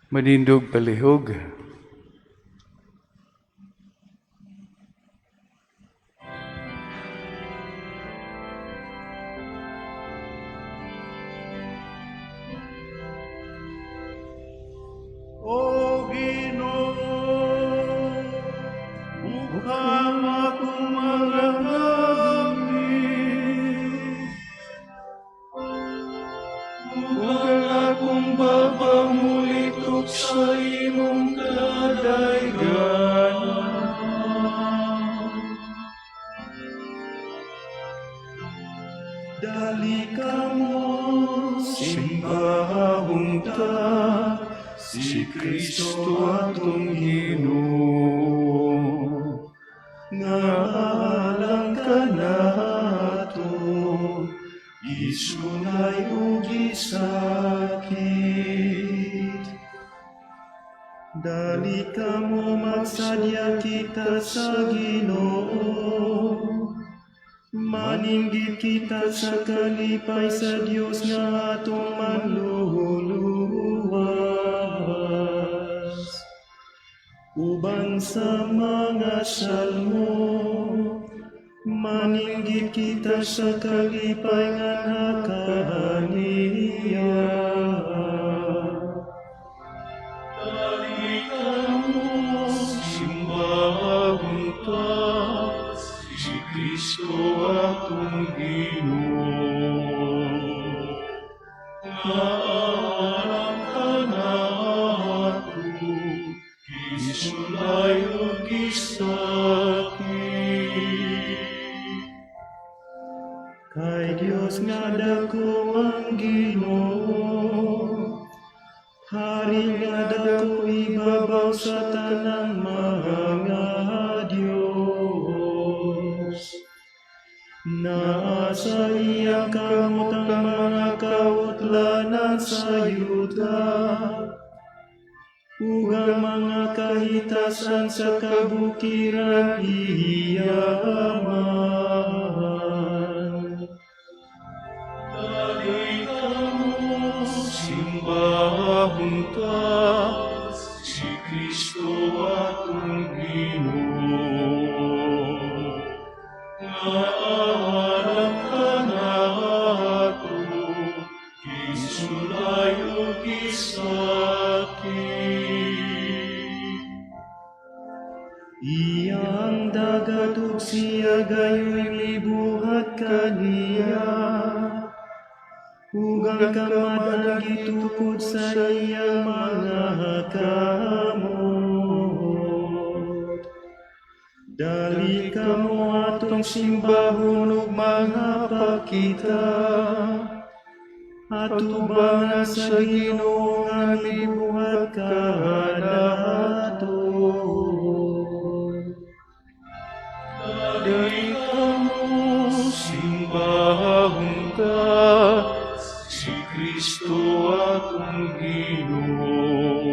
Manindog palihog. O Ginoo, bukang akong mga ngami, ug ang akong baba mulitok sa imong kadayganan. Dali kamo, simbahon ta si Kristo atong Ginoo, nga alang kanato gisulay ug gisakit. Dali kamo, magsadya kita sa Ginoo. Maninggit kita sa kalipay sa Dios nga atong manluluwas. Uban sa mga salmo, maninggit kita sa kalipay nga nakaniya. Dali kamo, simbahon ta si Kristo atong Ginoo, nga alang kanato gisulay ug gisakit. Kay Dios nga dako ang Ginoo, Hari nga dako ibabaw sa tanang mga Diyos. Naa sa iyang kamot ang mga kautlanan sa yuta, ug ang mga kahitasan sa kabukiran iya man. Dali kamo, simbahon ta si Kristo atong Ginoo, nga alang kanato gisulay ug gisakit. Iyang dagat ug siya gayo'y mibuhat kaniya, ug ang kamad-an gitukod sa iyang mga kamot. Dali kamo, atong simbahon ug mangapakita. Atubangan sa Ginoo nga mibuhat kanato. Dali kamo, simbahon ta si Kristo atong Ginoo,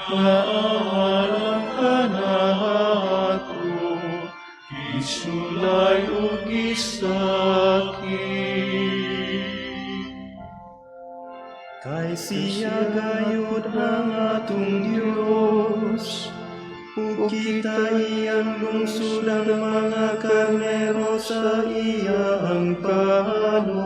nga alang kanato gisulay ug gisakit. Kay siya gayud ang atong Dios, ug kita iyang lungsod, ang mga karnero sa iyang palon.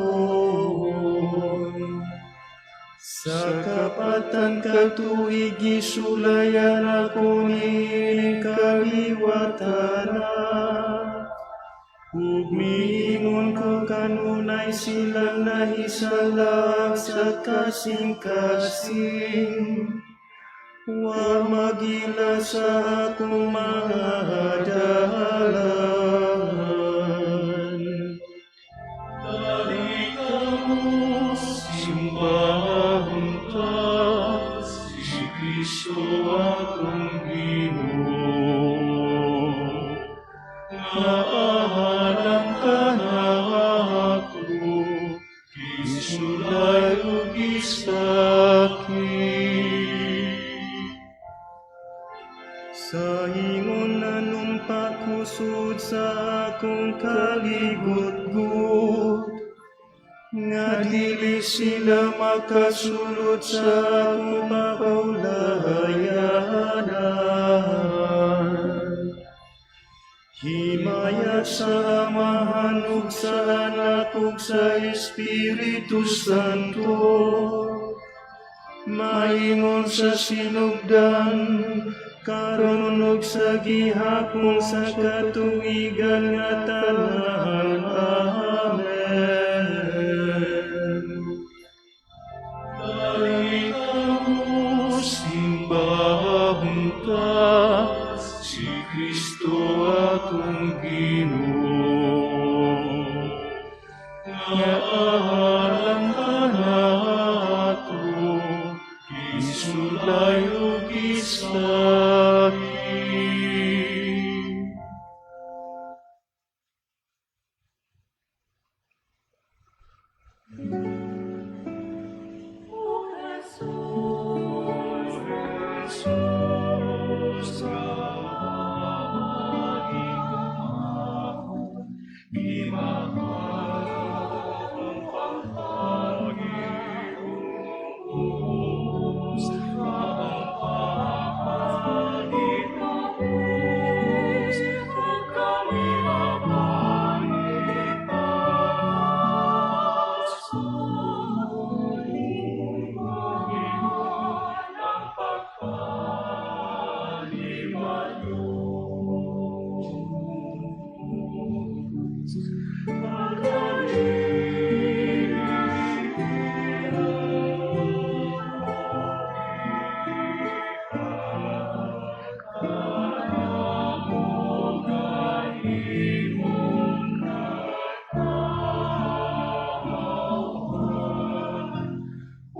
Sa kapatan katuig gisulayan ako niining kaliwatana. Ug miingon ko, "Kanunay silang nahisalaag sa kasing-kasing. Wa magila sa akong mga dalan." Dali kamo, simbahon ta si Kristo atong Ginoo, nga alang kanato gisulay ug gisakit. Sa ingon nanumpa ko sud sa akong kaligutgut nga Nga dili sila makasulod sa akong kaulayanan. Himaya sa Amahan ug sa Anak ug sa Espiritu Santo. Maingon sa sinugdan, karon ug sa gihapon, sa katuigan nga tanan. Amen. Dali kamo, simbahon ta si Kristo atong Ginoo, nga alang kanato gisulay ug gisakit. O Jesus, Jesus, ako gimahal ang pagpagiubos ang pagpagitaos ug kami mapalipas ang pagpalimayos.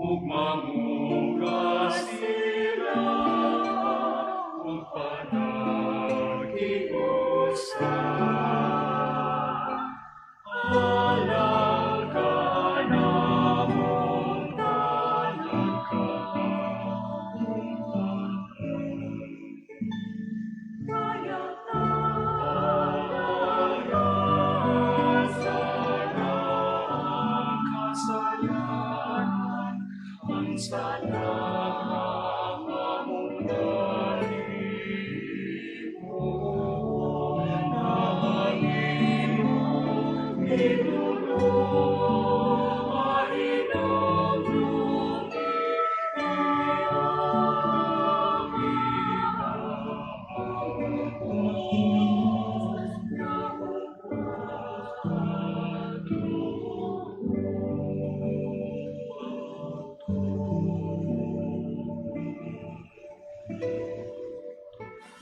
Ug mangugas sila ug panagiusa alang kanamong tanan kamong tanan. Kaya Sa kasayanan ang sana among nahimo nahimo Ginoo mahinumdumi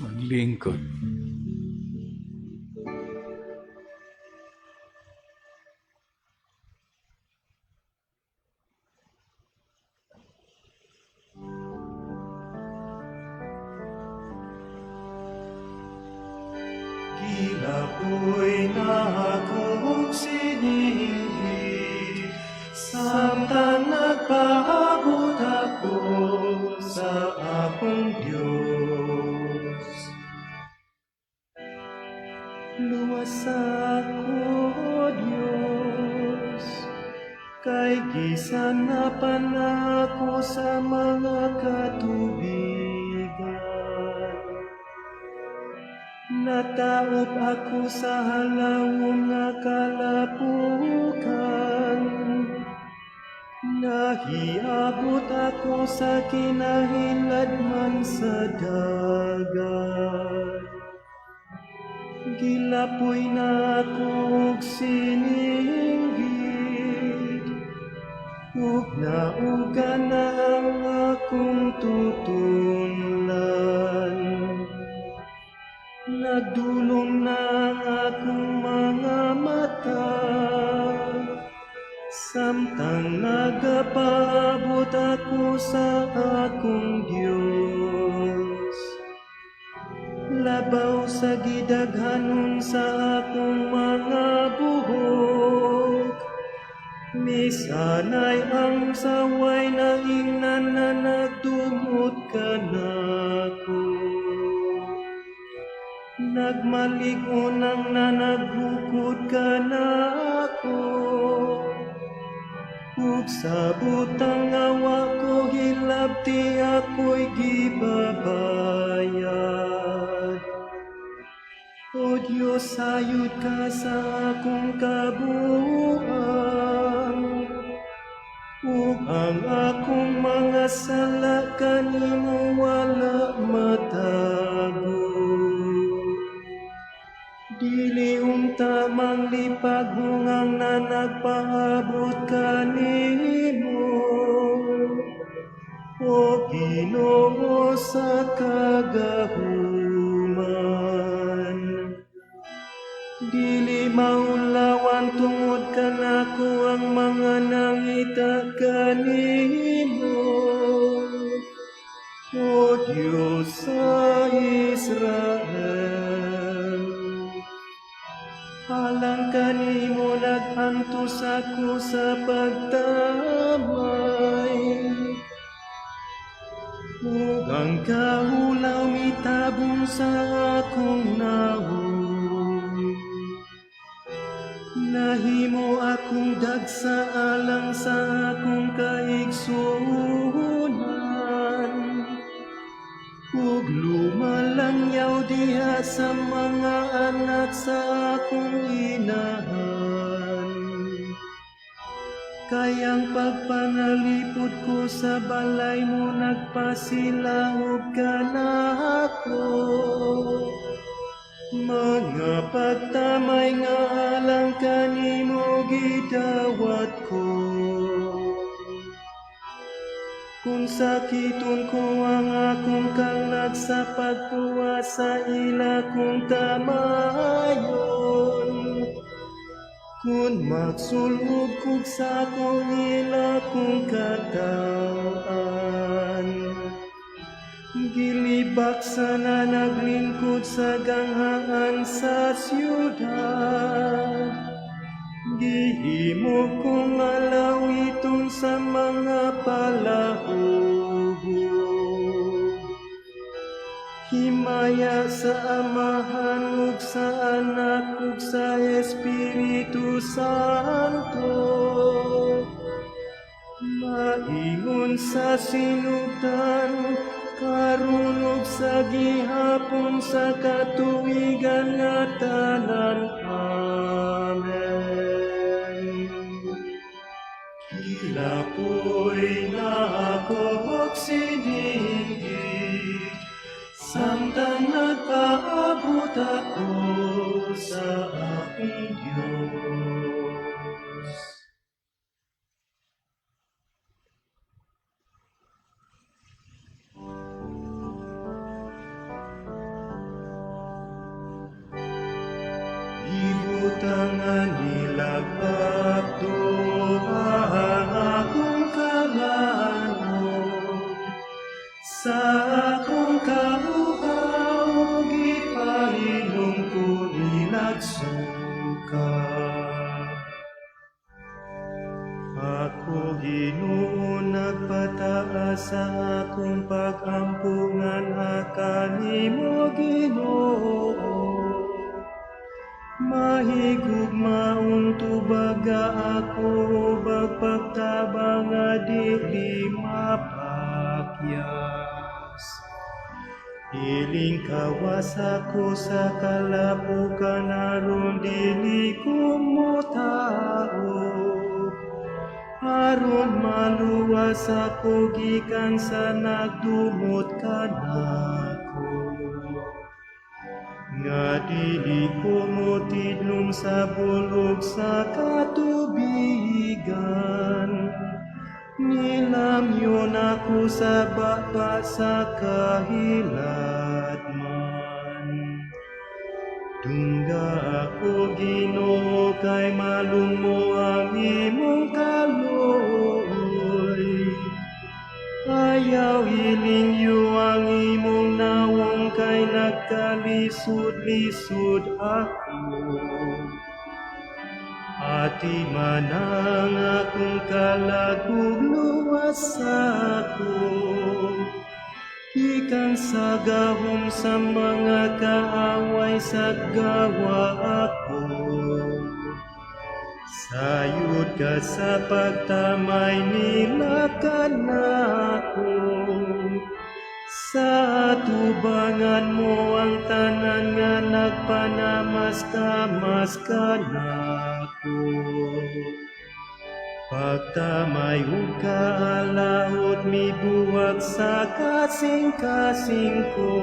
Maglingkod. Gilapoy na ako og siningit samtang nagpaabot ako sa akong Diyos. Luwas ako, Diyos, kay gisanapan ako sa mga katubigan. Nataop ako sa halawom nga kalapukan. Nahiabot ako sa kinahiladman sa dagat. Gilapoy na ako og sininggit ug nauga na ang akong tutunlan. Nagdulom na ang akong mga mata samtang nagapaabot ako sa akong Diyos. Labaw sa gidaghanon sa akong mga buhok, misanay ang saway na ingnan na nagdumot kanako. Nagmalig-on ang nanagbukod kanako. Ug sa butang nga wa ko gilabti ako'y gibabayad. O Diyos, sayod ka sa akong kabuang, ug ang akong mga sala kanimo wala matago. Dili unta manglipag hungang na nagpaabot kanimo, O Ginoo sa kagahuman. Dili maulawan tungod kanako ang mga nangita kanimo, O Diyos sa Israel. Alang kanimo nag-antos ako sa pagtamay, ug ang kaulaw mitabong sa akong nawong. Nahimo akong dagsa alang sa akong kaigsuonan, ug lumalangyaw diha sa mga anak sa akong inahan. Kay ang pagpanalipod ko sa balay mo nagpasilaob kanako. Mga pagtamay nga alang kanimo gidawat ko. Kung sakiton ko ang akong kalag sa pagtuwa sa ila kong tamayon, kung magsulog kog sako ila kong katawan, gilibak sa naglingkod sa ganghaan sa siyudad. Gihimo kong alawiton sa mga palahubog. Himaya sa Amahan ug sa Anak ug sa Espiritu Santo. Maingon sa sinugdan, karon ug sa gihapon sa katuigan nga tanan. Amen. Gilapoy na ako og sininggit samtang nagpaabot ako sa akong Diyos. Ibutang nga nilagap ang akong kalanod. Sa akong kauhaw, gipainom ko nilag suka. Ako, Ginoo, nagpataas sa akong pag-ampo nganha kanimo, Ginoo. Mahigugmaon tubaga ako ubag pagtabang nga dili mapakyas. Iling kawas ako sa kalapukan aron dili ko motaob, aron maluwas ako gikan sa nagdumot kanako. Nga dili ko motidlom sa bulog sa katubigan. Nilamyon ako sa baba sa kahiladman. Dungga ako, Ginoo, kay malungmo ang imong kaluoy. Ayaw ilingyo ang imong nawong kay nagkalisod-lisod ako. Atiman ang akong kalag ug luwas ako gikan sa gahom sa mga kaaway sa gawa ako. Sayod ka sa pagtamay nila kanako. Sa atubangan mo ang tanan nga nagpanamas-tamas kanako. Pagtamay ug kaalaot mibuwag sa kasing-kasing ko.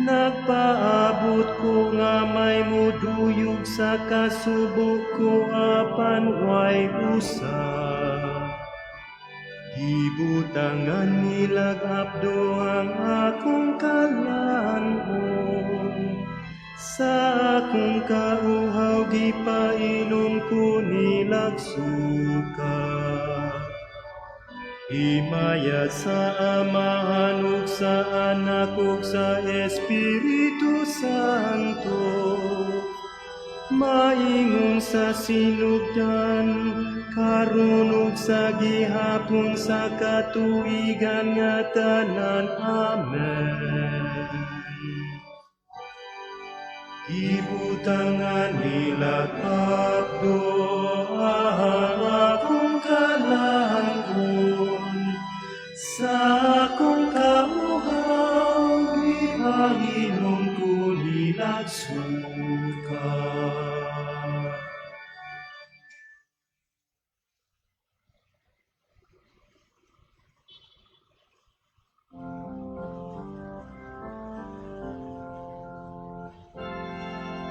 Nagpaabot ko nga may muduyog sa kasubo ko apan way usa. Gibutangan nilag apdo ang akong kalan-on. Sa akong kauhaw gipainom ko nilag suka. Himaya sa Amahan ug sa Anak ug sa Espiritu Santo. Maingon sa sinugdan, karon ug sa gihapon sa katuigan nga tanan. Amen. Gibutangan nila apdo ang akong kalan-on. Sa akong kauhaw, gipainom ko nilag suka.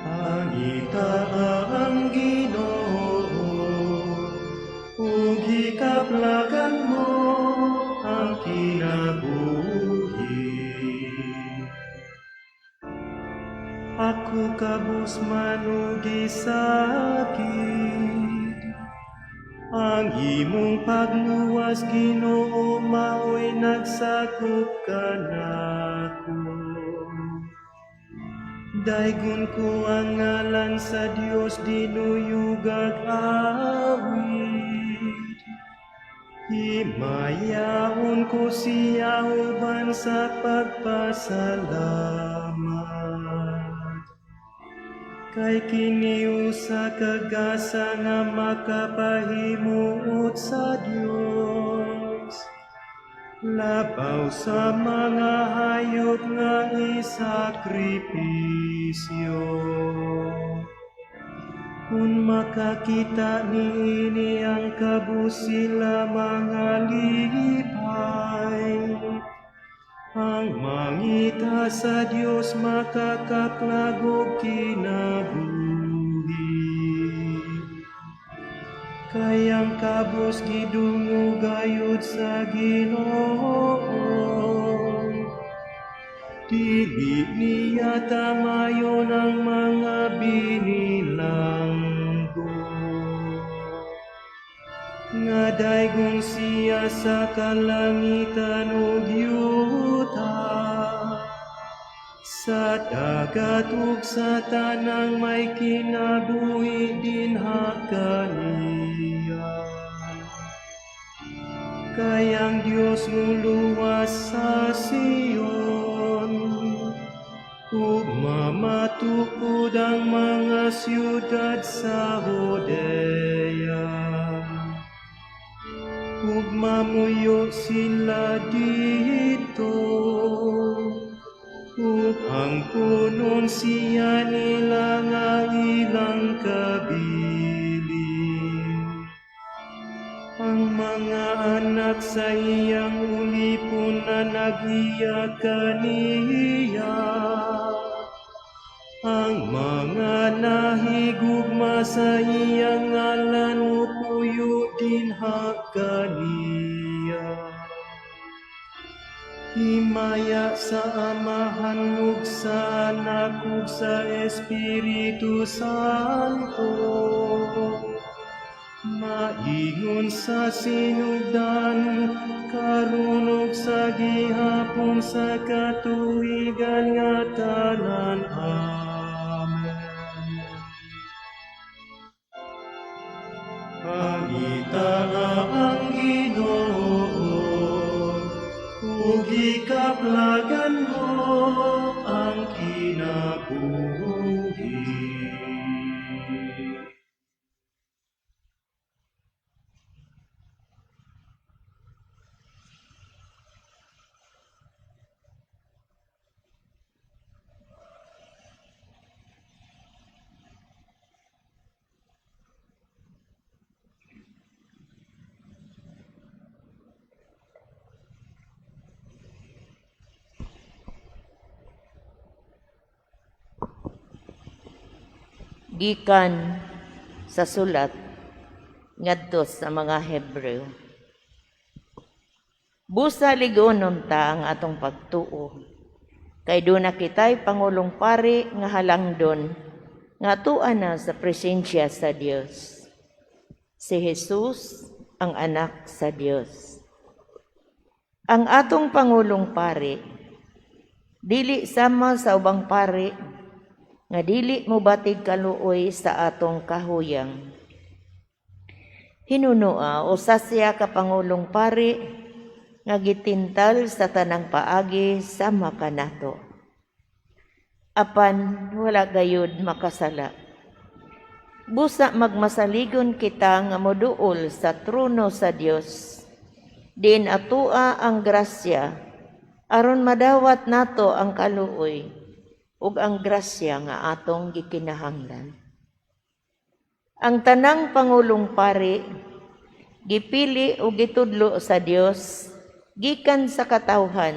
Pangitaa ang Ginoo, ug hikaplagan mo ang kinabuhi. Ako kabus manugi sakit, ang imong pagluwas, Ginoo, mao'y nagsakop kanako. Daygon ko ang ngalan sa Dios, dinuyugag awit. Himayaon ko siya uban sa pagpasalamat. Kay kini usa ka gasa nga makapahimuot sa Dios, labaw sa mga hayop nga isakripisyo. Kung makakita niini ang kabus sila mga lipay. Ang mangita sa Dios makakaplag og kinabuhi. Kay ang kabus gidungog gayud sa Ginoo. Dili niya tamayon ang mga binilanggo. Nga daygon siya sa kalangitan ug yuta, sa dagat ug sa tanang may kinabuhi dinha kaniya. Kay ang Dios muluwas sa Sion, ug mamatuod ang mga siyudad sa Judea. Ug mamuyo sila didto, ug angkonon siya nila nga ilang kabilin. Ang mga anak sa iyang ulipon na nag-iya kaniya, ang mga nahigugma sa iyang ngalan mupuyo dinha kaniya. Himaya sa Amahan ug sa Anak ug sa Espiritu Santo. Maingon sa sinugdan, karon ug sa gihapon sa katuigan nga tanan. Amen. Pangitaa ang Ginoo, ug hikaplagan mo ang kinabuhi. Gikan sa sulat ngadto sa mga Hebreo. Busa lig-onon ta ang atong pagtuo. Kay duna kitay pangulong pari nga halangdon nga atoa na sa presensya sa Dios. Si Jesus ang anak sa Dios. Ang atong pangulong pari dili sama sa ubang pari nga dili mobatig kaluoy sa atong kahuyang. Hinunoa usa siya ka pangulong pari nga gitintal sa tanang paagi sama kanato. Apan wala gayud makasala. Busa magmasaligon kita nga moduol sa trono sa Dios. Diin atoa ang grasya aron madawat nato ang kaluoy ug ang grasya nga atong gikinahanglan. Ang tanang pangulong pari gipili ug gitudlo sa Dios gikan sa katawhan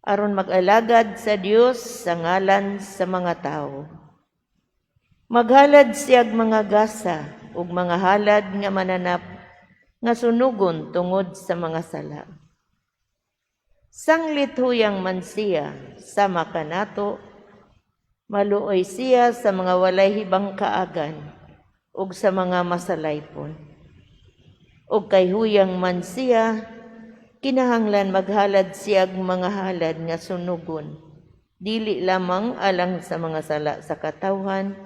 aron mag-alagad sa Dios sa ngalan sa mga tawo. Maghalad siyag mga gasa ug mga halad nga mananap nga sunugon tungod sa mga sala. Sanglit huyang man siya sama kanato, maluoy siya sa mga walay hibangkaagan ug sa mga masalaypon. Ug kay huyang man siya, kinahanglan maghalad siyag mga halad nga sunugon, dili lamang alang sa mga sala sa katawhan,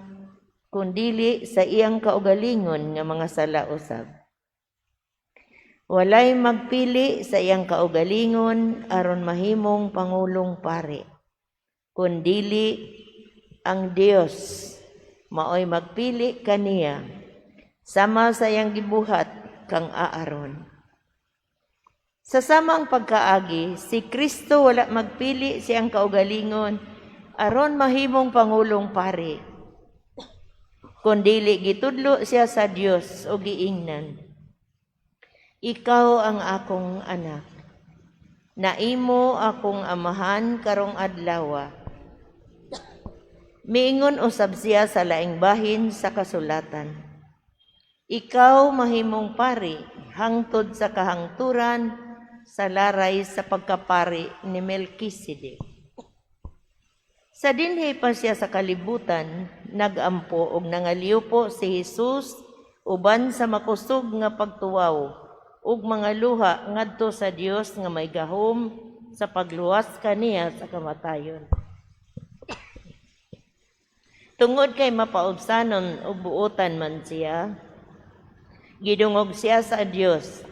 kundili sa iyang kaugalingon nga mga sala usab. Walay magpili sa iyang kaugalingon aron mahimong pangulong pari, kundili ang Dios maoy magpili kaniya sama sa iyang gibuhat kang Aaron. Sa samang pagkaagi, si Kristo wala magpili sa iyang kaugalingon aron mahimong pangulong pari, kundili gitudlo siya sa Dios o giingnan, "Ikaw ang akong anak. Naimo akong amahan karong adlawa." Miingon usab siya sa laing bahin sa kasulatan, "Ikaw mahimong pari hangtod sa kahangturan sa laray sa pagkapari ni Melkisedek." Sa dinhi pa siya sa kalibutan, nagampo og nangaliwpo si Jesus uban sa makusog nga pagtuwaw ug mga luha ngadto sa Dios nga may gahom sa pagluwas kaniya sa kamatayon. Tungod kay mapaubsanon ug buotan man siya, gidungog siya sa Dios.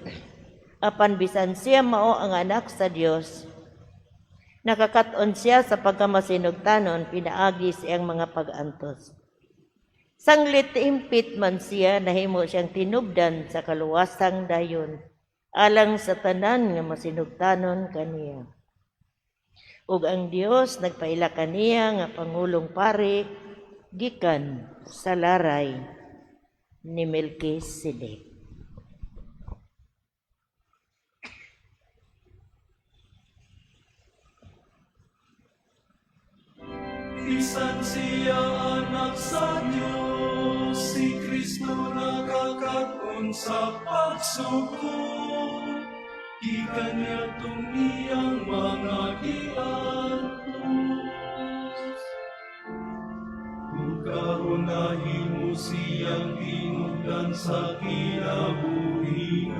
Apan bisan siya mao ang anak sa Dios, nakakat-on siya sa pagkamasinugtanon pinaagi sa iyang mga pag-antos. Sanglit impit man siya, nahimo siyang tinubdan sa kaluwasang dayon alang sa tanan nga masinugtanon kaniya. Ug ang Dios nagpaila kaniya nga pangulong pari gikan sa laray ni Melkisedek. Bisan siya anak sa Diyos, si Kristo nakakat-on sa pagsuko. Gikan niadtong iyang mga giantos. Ug karon nahimo siyang tinubdan sa kinabuhing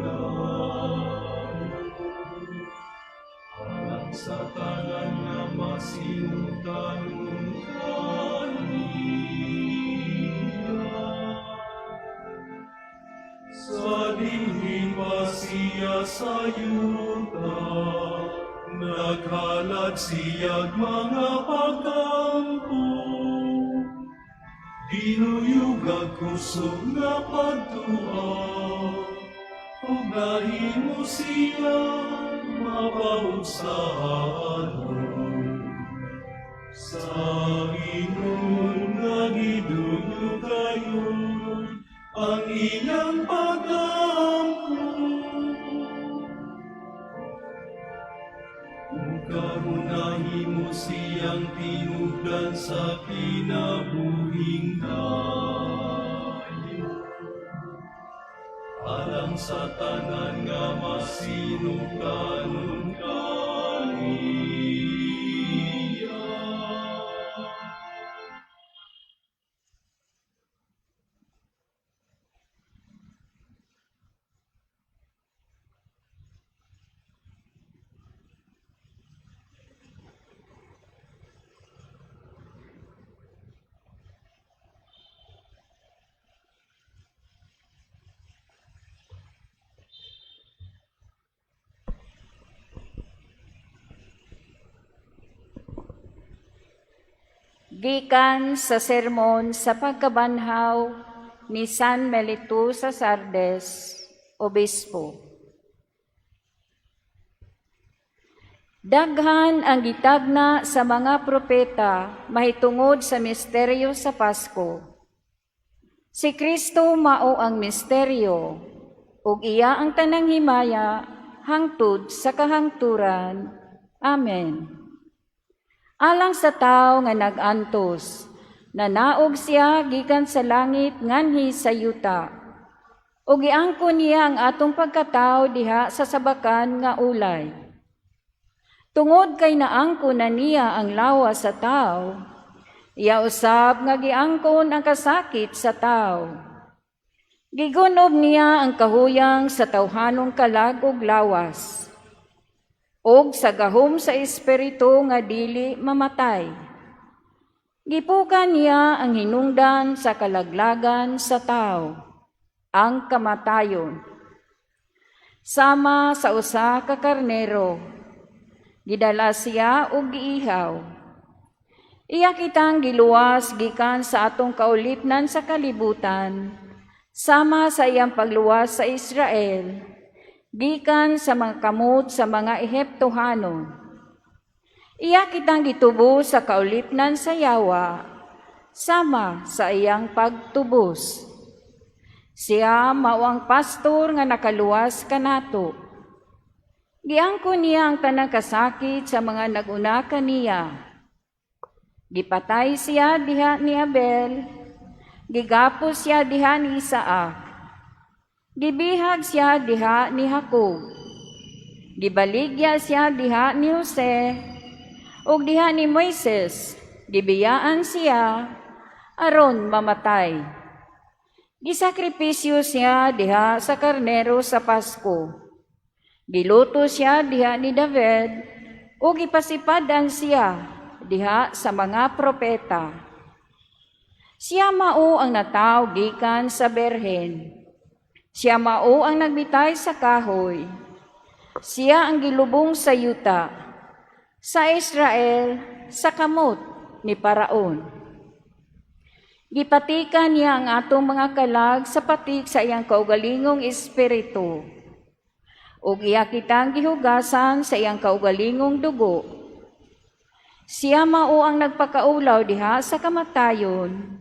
alang sa tanan nga masinugtanon kaniya. Sa dinhi pa siya sa yuta, naghalad siyag mga pag-ampo. Dinuyugag kusog nga pagtuo, ug nahimo siya mapaubsanon. Sa ingon nga giduyog kayon ang iyang pag-ampo. Ug karon nahimo siyang tinubdan sa kinabuhing dayon. Alang sa tanan nga masinugtanon kaniya. Gikan sa sermon sa pagkabanhaw ni San Melito sa Sardes, Obispo. Daghan ang gitagna sa mga propeta mahitungod sa misteryo sa Pasko. Si Kristo mao ang misteryo, ug iya ang tanang himaya hangtod sa kahangturan. Amen. Alang sa tawo nga nag-antos, nanaog siya gikan sa langit nganhi sa yuta. Ug giangkon niya ang atong pagkatawo diha sa sabakan nga ulay. Tungod kay naangkon na niya ang lawas sa tawo, iya usab nga giangkon ang kasakit sa tawo. Gigunob niya ang kahuyang sa tawhanong kalag ug lawas, ug sa gahom sa espiritu nga dili mamatay. Gipukan niya ang hinungdan sa kalaglagan sa tao, ang kamatayon. Sama sa usa ka karnero, gidala siya og giihaw. Iya kitang giluwas gikan sa atong kaulipnan sa kalibutan, sama sa iyang pagluwas sa Israel, gikan sa mga kamot sa mga Ehiptohanon. Iya kitang gitubos sa kaulipnan sa yawa, sama sa iyang pagtubos. Siya mao ang pastor nga nakaluwas kanato. Giangkon niya ang tanang kasakit sa mga nag-una kaniya. Gipatay siya diha ni Abel, gigapos siya diha ni Isaac. Gibihag siya diha ni Jacob. Gibaligya siya diha ni Jose, ug diha ni Moises, gibiyaan siya aron mamatay. Gisakripisyo siya diha sa karnero sa Pasko. Giluto siya diha ni David, ug gipasipadan siya diha sa mga propeta. Siya mao ang nataw gikan sa berhen. Siya mao ang nagbitay sa kahoy. Siya ang gilubong sa yuta, sa Israel, sa kamot ni Paraon. Gipatikan niya ang atong mga kalag sa patik sa iyang kaugalingong espiritu. Ug iya kitang gihugasan sa iyang kaugalingong dugo. Siya mao ang nagpakaulaw diha sa kamatayon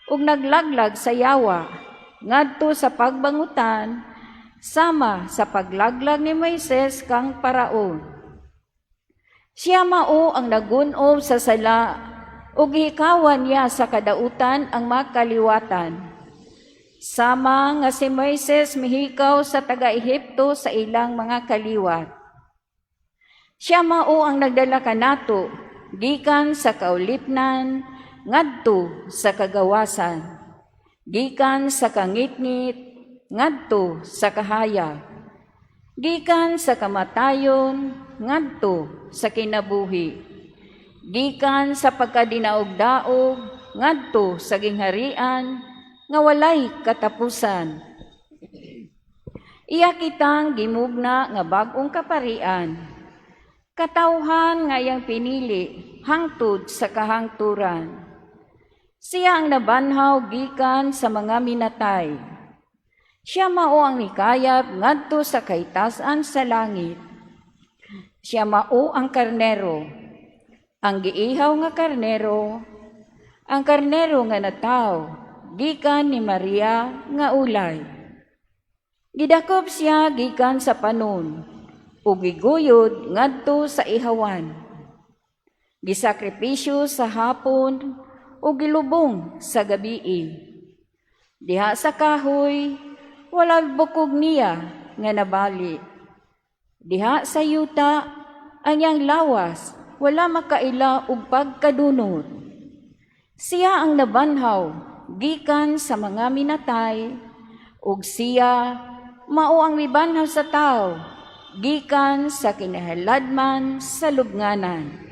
ug naglaglag sa yawa ngadto sa pagbangutan sama sa paglaglag ni Moises kang Paraon. Siya mao ang nagun-ob sa sala ug gihikawan niya sa kadautan ang makaliwatan. Sama nga si Moises mihikaw sa taga-Ehipto sa ilang mga kaliwat. Siya mao ang nagdala kanato gikan sa kaulipnan ngadto sa kagawasan, gikan sa kangitngit ngadto sa kahayag, gikan sa kamatayon ngadto sa kinabuhi, gikan sa pagkadinaog-daog ngadto sa gingharian nga walay katapusan. Iya kitang gimugna nga bag-ong kaparian, katawhan nga iyang pinili hangtod sa kahangturan. Siya ang nabanhaw gikan sa mga minatay. Siya mao ang mikayab ngadto sa kahitasan sa langit. Siya mao ang karnero, ang giihaw nga karnero, ang karnero nga nataw gikan ni Maria nga ulay. Gidakop siya gikan sa panon ug giguyod ngadto sa ihawan. Gisakripisyo sa hapon ug gilubong sa gabii. Diha sa kahoy, wala bukog niya nga nabali. Diha sa yuta, ang iyang lawas wala makaila og pagkadunot. Siya ang nabanhaw gikan sa mga minatay, ug siya mao ang mibanhaw sa tao gikan sa kinahaladman sa lubnganan.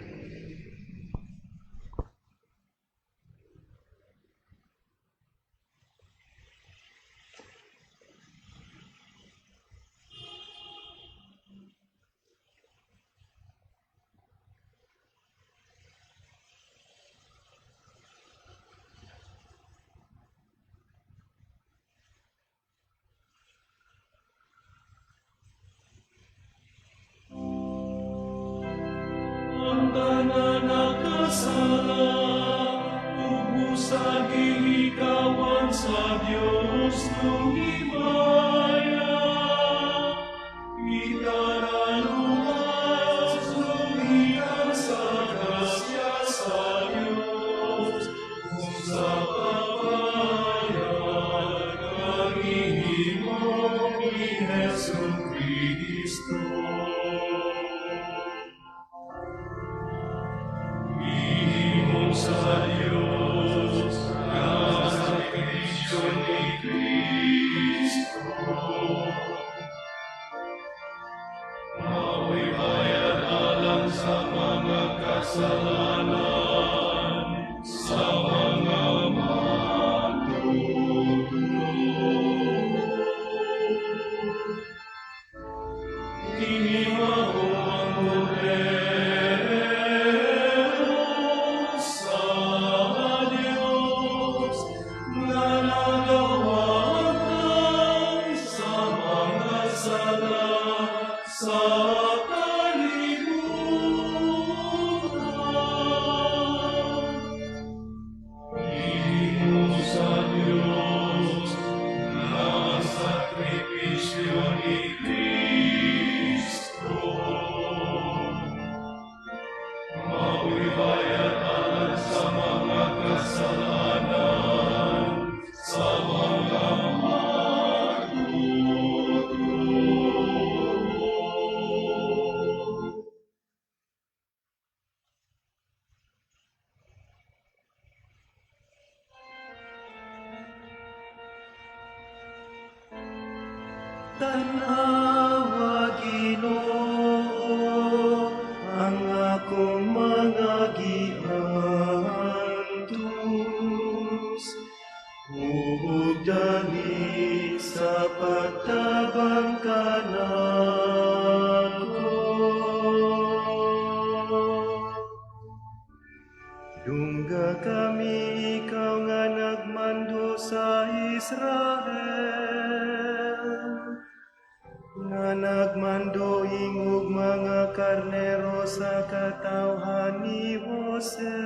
Ang tanan nakasala ug busa gihikawan sa Dios kung himaya. Kita naluwas gikan sa grasya sa Dios ug sa pagbayad nga gihimo ni Hesus Kristo. Gihimo sa Dios nga sakripisyo ni Kristo. Mao'y bayad alang sa mga kasalanan sa mga matutuo. Kini mao ang kordero sa Dios nga nagawagtang sa mga sala sa kalibutan. Gihimo sa Dios nga sakripisyo ni Kristo. Mao'y bayad alang sa mga kasalanan sa mga matutuo. Tan-awa, Ginoo, ang akong mga giantos ug dali sa pagtabang kanako. Dungga kami, ikaw nga nagmando sa Israel, nga nagmando ingog mga karnero sa katawhan ni Jose.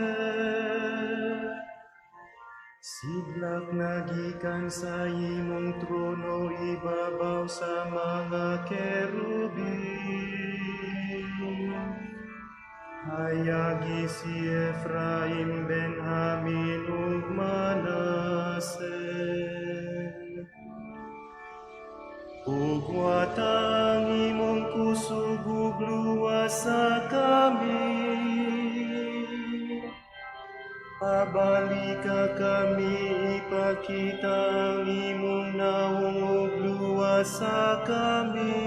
Sidlak na gikan sa imong trono ibabaw sa mga kerubin. Hayagi si Efraim, Benjamin ug Manase. Ug ang imong kusog ug luwasa kami. Pabalika kami, ipakita ang imong naong ug luwasa kami.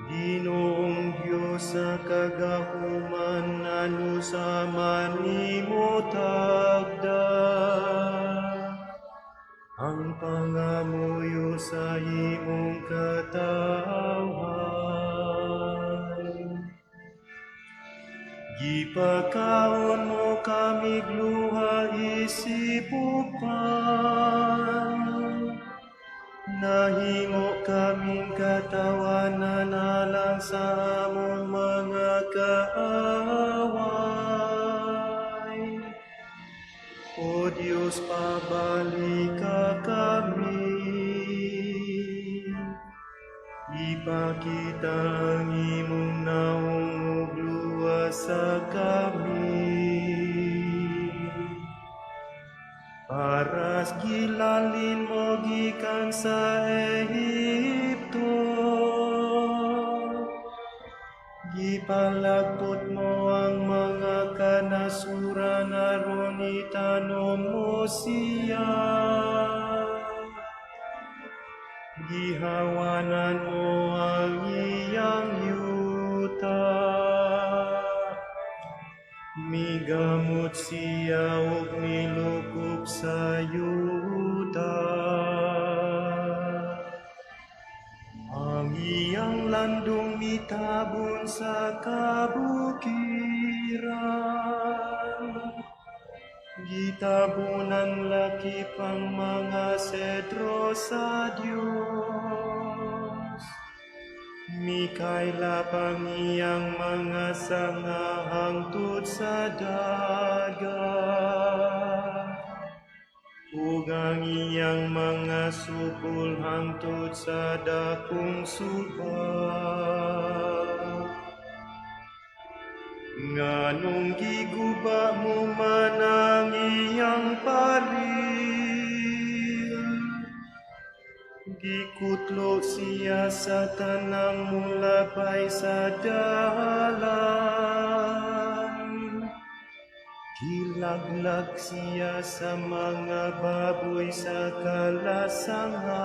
Ginoong Diyos sa kagahuman, anusa man nimo tagda ang pangamuyo sa imong katawhan. Gipakaon mo kami luha isip upan. Nahimo kaming katawanan alang sa among mga kaaway. O Diyos, pabalika kami. Ipakita ang imong naong ug luwasa kami. Paras gilalin mo gikan sa Ehipto. Gipalagpot mo ang mga kanasuran aron itanom mo siya. Gihawanan mo ang iyang yuta. Migamot siya ug milukop sa yuta. Ang iyang landong mitabon sa kabukiran. Gitabonan lakip ang mga sedro sa Dios. Mikaylap ang iyang mga sanga hangtod sa dagat. Ug ang iyang mga supol hangtod sa dakong suba. Nganong giguba mo man ang iyang paril, gikutlo siya sa tanang mulabay sa dalan. Gilaglag siya sa mga baboy sa kalasangan.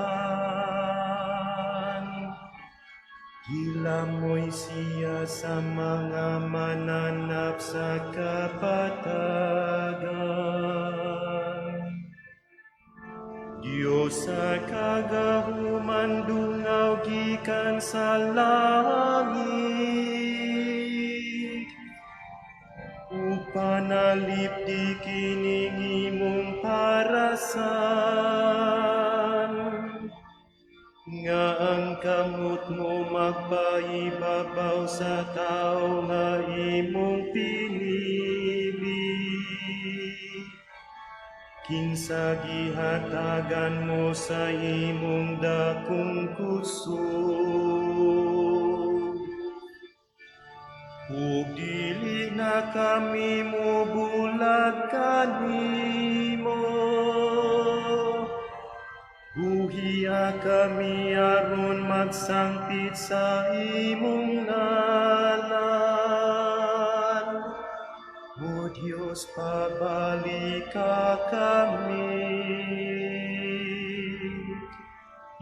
Gilamoy siya sa mga mananap sa kapatagan. Diyos sa kagahuman, dungaw gikan sa langit. Ug panalipdi kining imong parasan, nga ang kamot mo magpaibabaw sa tao nga imong pinili. Kinsa gihatagan mo sa imong dakong kusog. Ug dili na kami mobulag kanimo. Buhia kami aron magsangpit sa imong ngalan. O Dios, pabalika kami.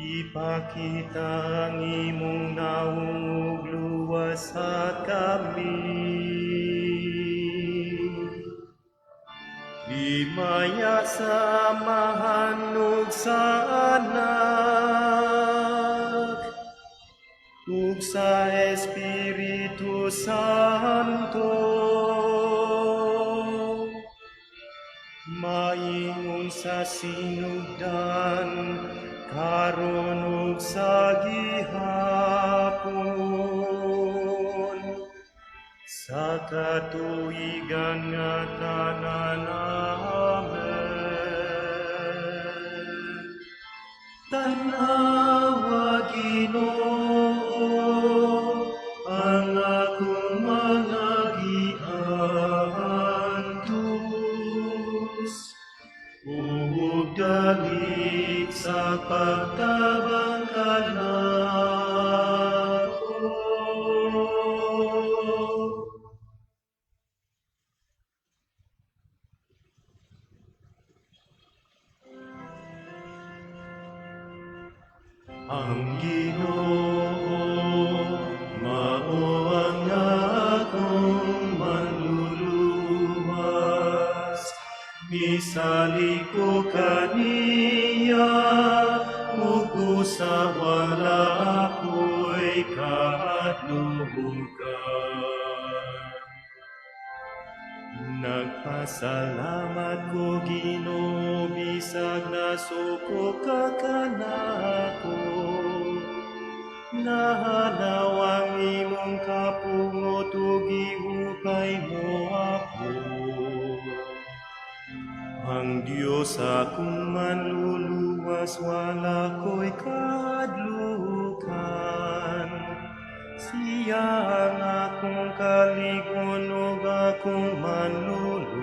Ipakita ang imong nawong ug luwasa kami. Himaya sa Amahan ug sa Anak ug sa Espiritu Santo. Maingon sa sinugdan, karon ug sa gihapon, sa katuigan nga tanan. Amen. Tanawa, Ginoo, ang akong mga giantos ug dalik sa pagtabang kanako. Ang Ginoo mao ang akong manluluwas. Misalig ko kaniya, ug busa wala ako'y kahadlukan. Nagpasalamat ko, Ginoo, bisag nasuko ka kanako. Nahanaw ang imong kapungot ug gihupay mo ako. Ang Diyos akong manluluwas, wala ko'y kahadlukan. Siya ang akong kalig-on ug akong manluluwas.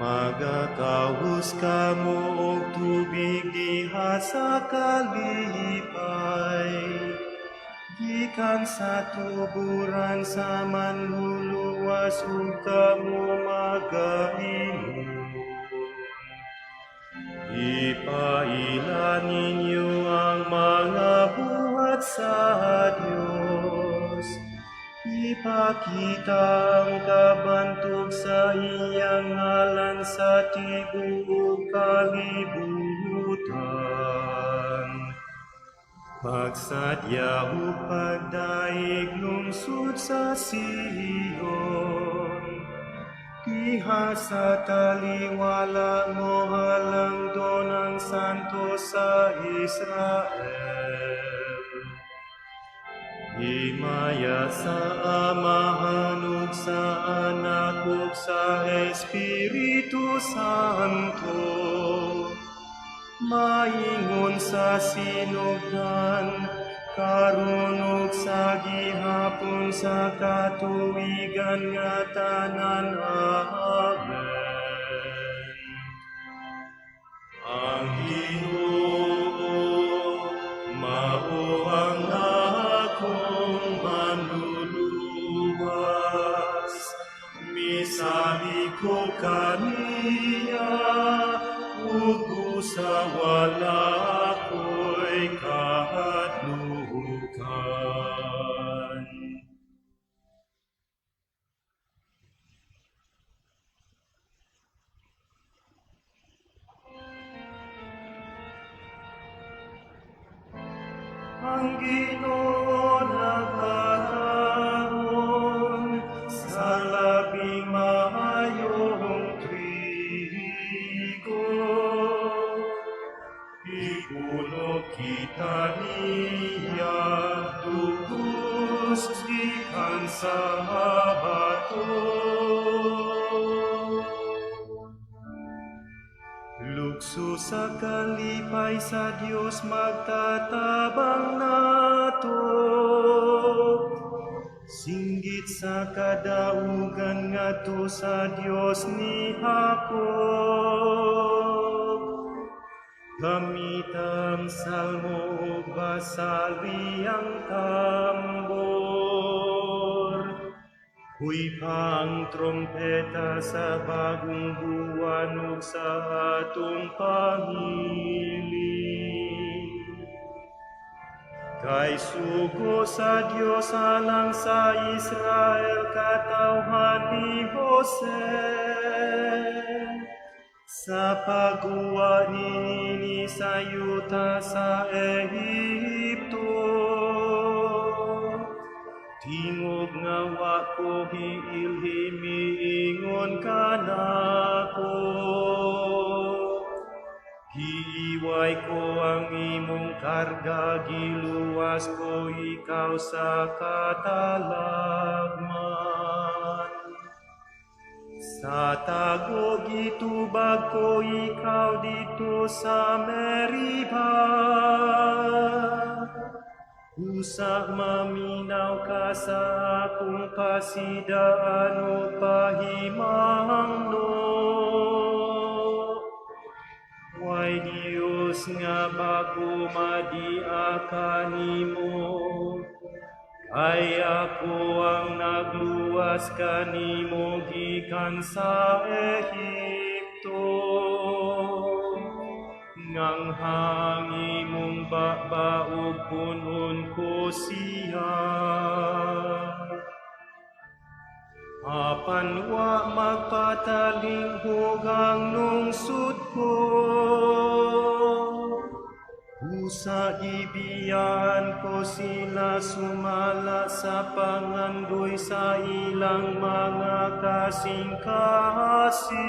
Magakahus kamo og tubig diha sa kalipay, gikan sa tuburan sa manluluwas, ug kamo magainom. Ipaila ninyo ang mga buhat sa Dios. Ipakita ang kabantog sa iyang ngalan sa tibuok kalibutan. Pagsadya ug pagdaig lungsod sa Sion. Diha sa taliwala mohalangdon ang Santo sa Israel. Himaya sa Amahan ug sa Anak ug sa Espiritu Santo. Maingon sa sinugdan, karon ug sa gihapon sa katuigan nga tanan. Amen. Ang Ginoo mao ang akong manluluwas. Misalig ko kaniya, ug busa wala ko'y kahadlukan. Ang Ginoo nagkataon sa labing maayong trigo. Gipuno kita niya, dugos gikan sa bato. Lukso sa kalipay sa Dios magtatabang nato. Singgit sa kadaugan ngadto sa Dios ni Jacob. Gamita ang salmo ug basali ang tambor. Huypa ang trompeta sa bagong buwan ug sa atong pangiling. Kay sugo sa Dios alang sa Israel, katawhan ni Jose. Sa pagguwa niini sa yuta sa Ehipto. Tingog nga wa ko hiilhi, miingon kanako. Giiway ko ang imong karga, giluwas ko ikaw sa katalagman. Sa tago gitubag ko ikaw didto sa Meriba. Usa maminaw ka sa akong pasidaan ug pahimangno. Way Dios nga bag-o madia kanimo. Kay ako ang nagluwas kanimo gikan sa Ehipto. Nganghang imong baba ug pun-on ko siya. Apan wa magpatalinghog ang lungsod ko. Busa gibiyaan ko sila sumala sa pangandoy sa ilang mga kasing-kasing.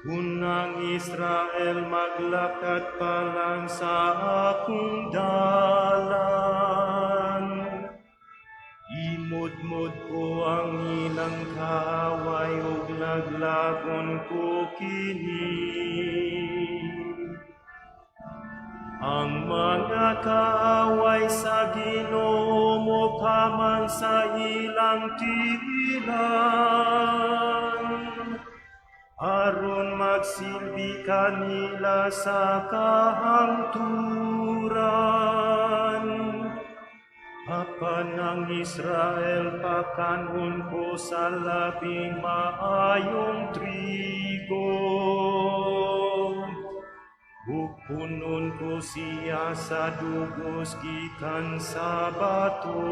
Kung ang Israel maglakat pa lang sa akong dalan, imudmod ko ang ilang kaaway ug laglagon ko kini. Ang mga kaaway sa Ginoo mopaman sa ilang tiilan, aron magsilbi kanila sa kahangturan. Apan ang Israel pakanon ko sa labing maayong trigo. Ug punon ko siya sa dugos gikan sa bato.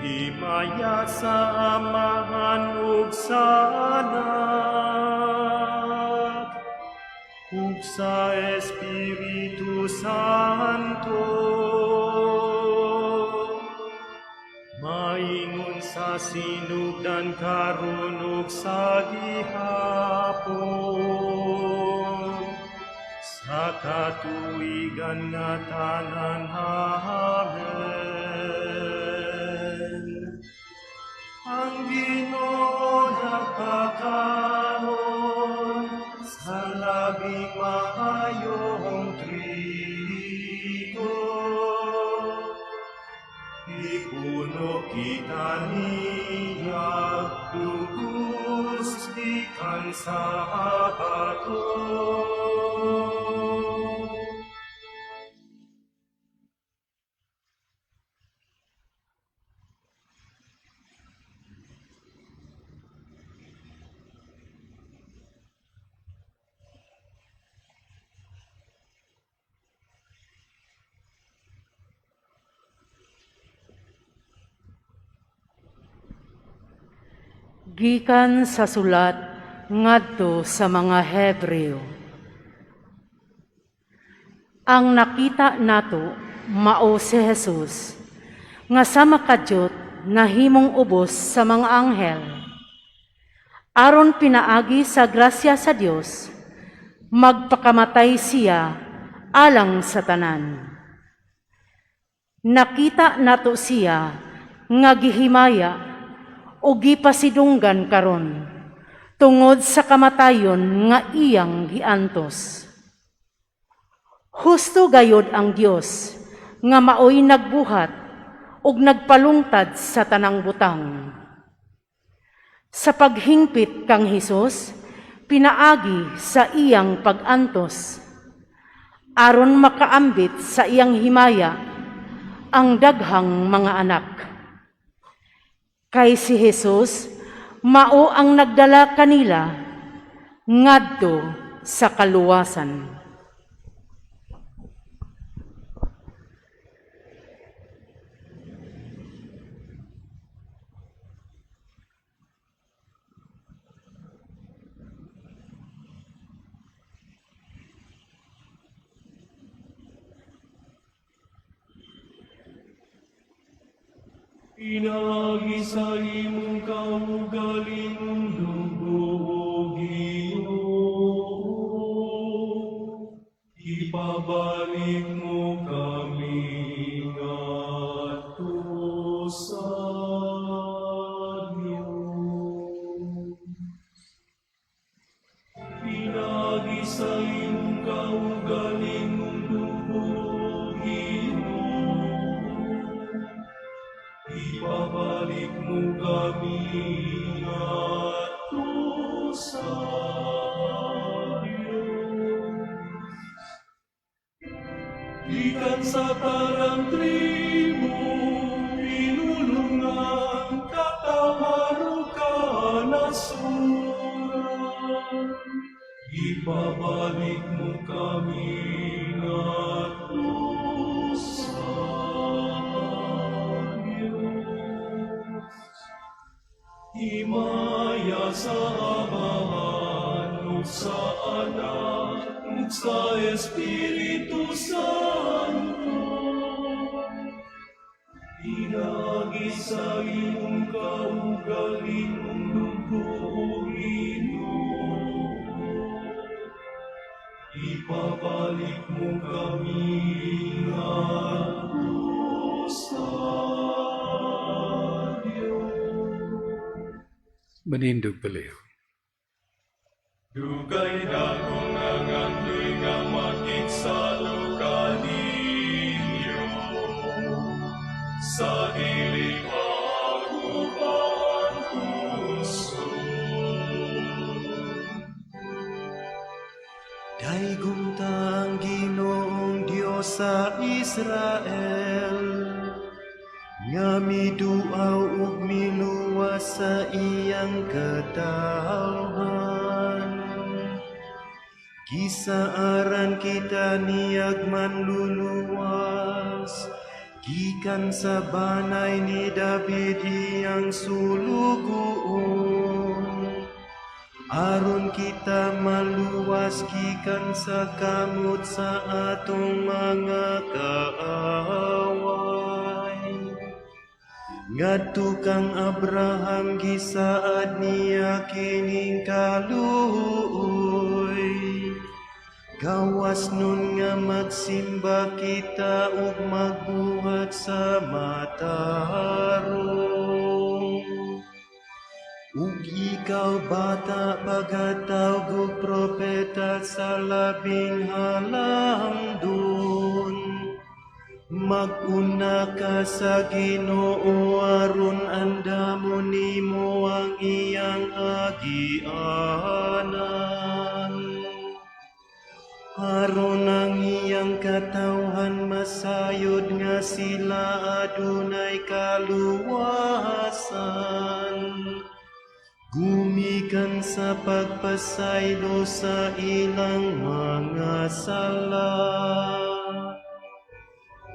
Himaya sa Amahan ug sa Anak ug sa Espiritu Santo. Maingon sa sinugdan karon ug sa gihapon, sa katuigan nga tanan. Amen. Ang Ginoo nagpakaon sa labing maayong trigo. Ipuno kita niya, dugos gikan sa bato. Gikan sa sulat ngadto sa mga Hebreo. Ang nakita nato mao si Jesus nga sa makadyot nahimong ubos sa mga anghel, aron pinaagi sa grasya sa Dios magpakamatay siya alang sa tanan. Nakita nato siya nga gihimaya o gipasidunggan karon tungod sa kamatayon nga iyang giantos. Husto gayod ang Dios nga maoy nagbuhat ug nagpalungtad sa tanang butang. Sa paghingpit kang Hesus, pinaagi sa iyang pag-antos, aron makaambit sa iyang himaya ang daghang mga anak. Kay si Jesus mao ang nagdala kanila ngadto sa kaluwasan. Pinaagi sa imong kaugalingong dugo, O Ginoo, ipabalik mo kami ngadto sa Dios. Pinaagi sa imong kaugalingong dugo, O Ginoo, ipabalik mo kami ngadto sa Diyos. Gikan sa tanang tribo, pinulungan, katawhan ug kanasuran, ipabalik mo kami ngadto sa Diyos. Himaya sa Amahan, ug sa Anak, ug sa Espiritu Santo. Pinaagi sa imong kaugalingong dugo, O Ginoo, ipabalik mo kami ngadto sa Diyos. Manindog palihog. Dugay na kong. Kay gumta ang Ginoong Dios sa Israel nga miduaw ug miluwas sa iyang katawhan. Gisaaran kita niyag manluluwas gikan sa banay ni David, iyang sulugoon, aron kita maluwas gikan sa kamot sa atong mga kaaway. Ngadto kang Abraham gisaad niya kining kaluoy, gawas nun nga magsimba kita ug magbuhat sa matarong. Ug ikaw, bata, pagatawg og propeta sa Labing Halangdon. Mag-una ka sa Ginoo aron andamon nimo ang iyang agianan, aron ang iyang katawhan masayod nga sila adunay kaluwasan gumikan sa pagpasaylo sa ilang mga sala.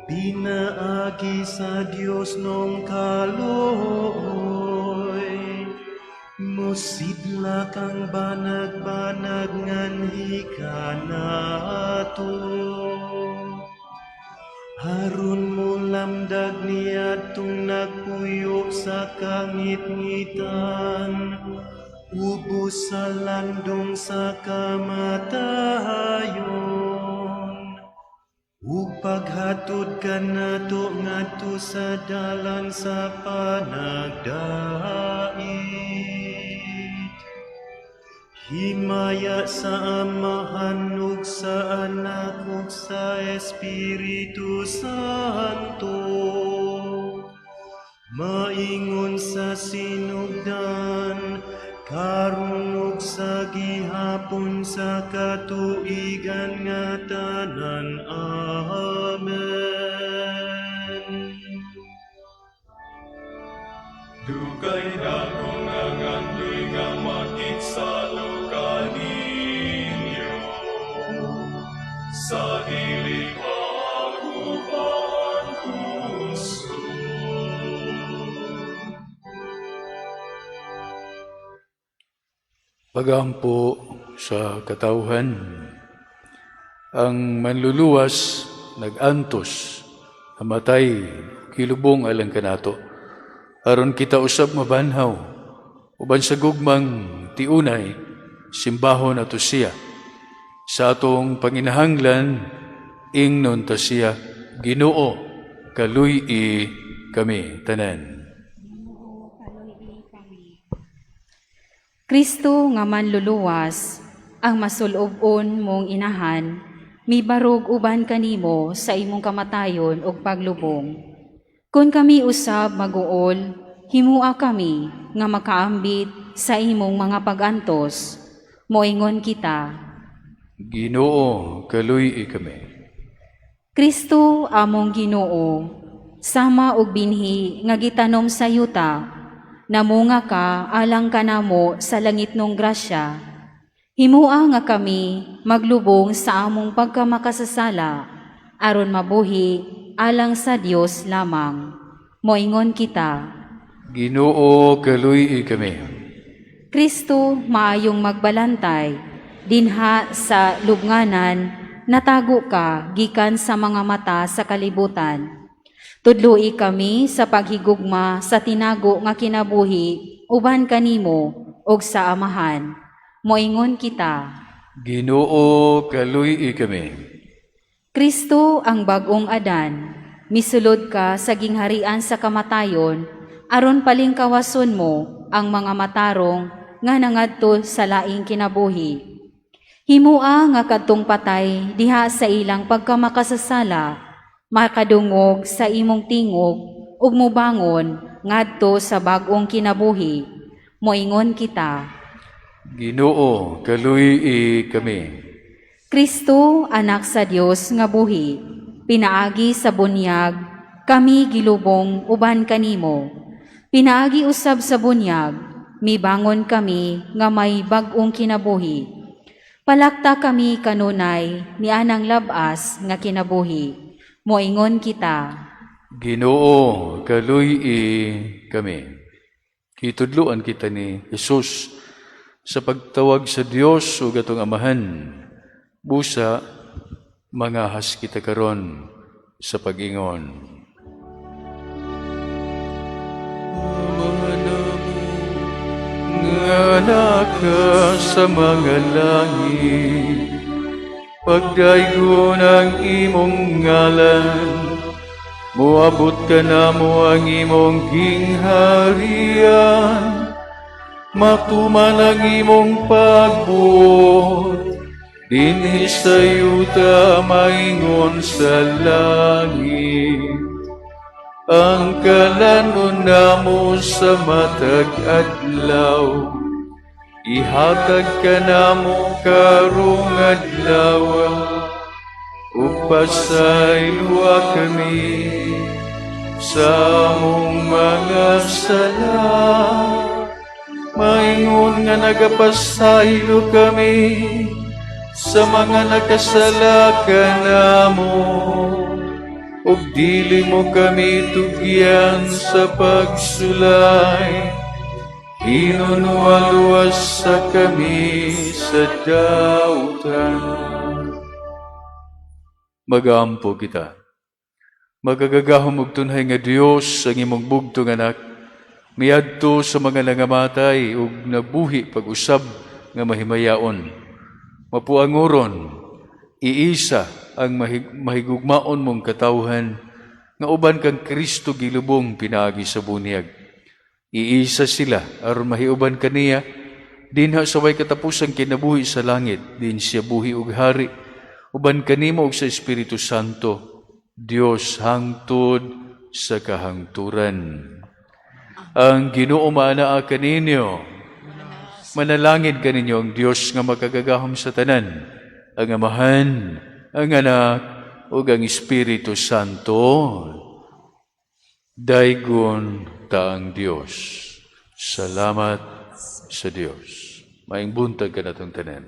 Pinaagi sa Dios nung kaluoy, musidlak ang banag-banag nganhi kanato, aron molamdag niadtong nagpuyo sa kangitngitan, ubos sa landong sa kamatayon, ug paghatod kanato ngadto sa dalan sa panagdait. Himaya sa Amahan ug sa Anak ug sa Espiritu Santo. Maingon sa sinugdan, karon ug sa gihapon sa katuigan nga tanan. Amen. Dugay na kong nangandoy nga makigsalo kaninyo sa dili pa guba ang puso. Pagampo sa katawhan. Ang manluluwas nag-antos, namatay, gilubong alang kanato, aron kita usab mabanhaw, uban sa gugmang tiunay, simbahon nato siya. Sa atong panginahanglan, ingnon ta siya, "Ginoo, kaluy-i kami tanan." Kristo nga manluluwas, ang masulob-on mong inahan, mibarog uban kanimo sa imong kamatayon ug paglubong. Kung kami usab maguol, himua kami nga makaambit sa imong mga pagantos. Moingon kita. Ginoo, kaluy-i kami. Kristo among Ginoo, sama og binhi nga gitanom sa yuta, namunga ka alang kanamo sa langitnong grasya. Himua nga kami maglubong sa among pagkamakasasala, aron mabuhi alang sa Dios lamang. Moingon kita. Ginoo, kaluy-i kami. Kristo, maayong magbalantay, dinha sa lubnganan, natago ka gikan sa mga mata sa kalibutan. Tudloi kami sa paghigugma sa tinago nga kinabuhi uban kanimo ug sa Amahan. Moingon kita. Ginoo, kaluy-i kami. Kristo, ang bag-ong Adan, misulod ka sa gingharian sa kamatayon aron palingkawason mo ang mga matarong nga nangadto sa laing kinabuhi. Himua nga kadtong patay diha sa ilang pagkamakasasala, makadungog sa imong tingog ug mubangon ngadto sa bag-ong kinabuhi. Moingon kita. Ginoo, kaluy-i kami. Kristo, anak sa Dios nga buhi, pinaagi sa bunyag, kami gilubong uban kanimo. Pinaagi usab sa bunyag, mibangon kami nga may bag-ong kinabuhi. Palakta kami kanunay ni anang labas nga kinabuhi. Moingon kita. Ginoo, kaluy-i kami. Gitudloan kita ni Jesus sa pagtawag sa Dios ug atong Amahan. Busa mangahas kita karon sa pag-ingon. Ama namo nga naa ka sa mga langit, pagdaygon ang imong ngalan, moabot kanamo ang imong gingharian, matuman ang imong pagbuot, dinhi sa yuta maingon sa langit. Ang kalanon namo sa matag adlaw, ihatag kanamo karong adlaw, ug pasayloa kami sa among mga sala, maingon nga nagapasaylo kami sa mga nakasala kanamo, ug dili mo kami tugyan sa pagsulay, hinunua luwasa kami sa dautan. Magampo kita. Makagagahom ug tunhay nga Dios, ang imong bugtong anak miadto sa mga nangamatay ug nabuhi pag-usab nga mahimayaon. Mapuangoron, iisa ang mahigugmaon mong katawhan nga uban kang Kristo gilubong pinaagi sa bunyag. Iisa sila aron mahiuban kaniya dinha sa way katapusang kinabuhi sa langit, diin siya buhi ug hari uban kanimo ug sa Espiritu Santo, Dios, hangtod sa kahangturan. Ang Ginoo maanaa kaninyo. Manalangin kaninyo ang Dios nga makagagahom sa tanan, ang Amahan, ang Anak, ug ang Espiritu Santo. Daygon ta ang Dios. Salamat sa Dios. Maayong buntag kanatong tanan.